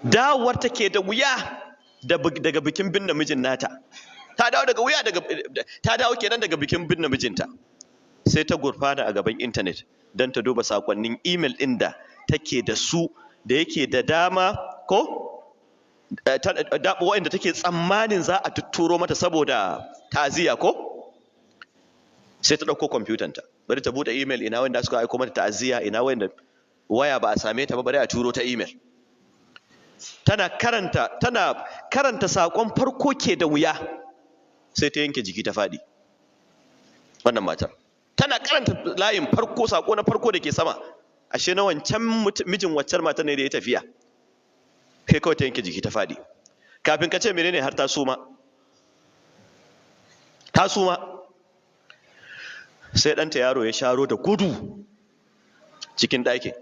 Dawowar take da wuya daga bikin binne mijin nata, ta dawo daga wuya, daga ta dawo kenan daga bikin binne mijinta, sai ta gurfana a gaban intanet don ta duba sakonnin email ɗin da take da su, da yake da dama ko waɗanda take tsammanin za a tutturo mata saboda ta'aziyya ko. Sai ta ɗauko kwamfutanta, bari ta buɗe email, ina wanda suka aiko mata ta'aziyya, ina wanda waya ba a same ta ba, bari a turo ta email. Tana karanta sakon farko ke da wuya, sai ta yanke jiki ta faɗi. Wannan matar tana karanta layin farko, sako na farko da ke sama, ashe na wancan mijin waccar matar ne da ya tafiya kai. Kawai ta yanke jiki ta faɗi. Kafin ka ce menene, har ta suma, ta suma. Sai ɗanta yaro ya sharo da gudu cikin ɗakin.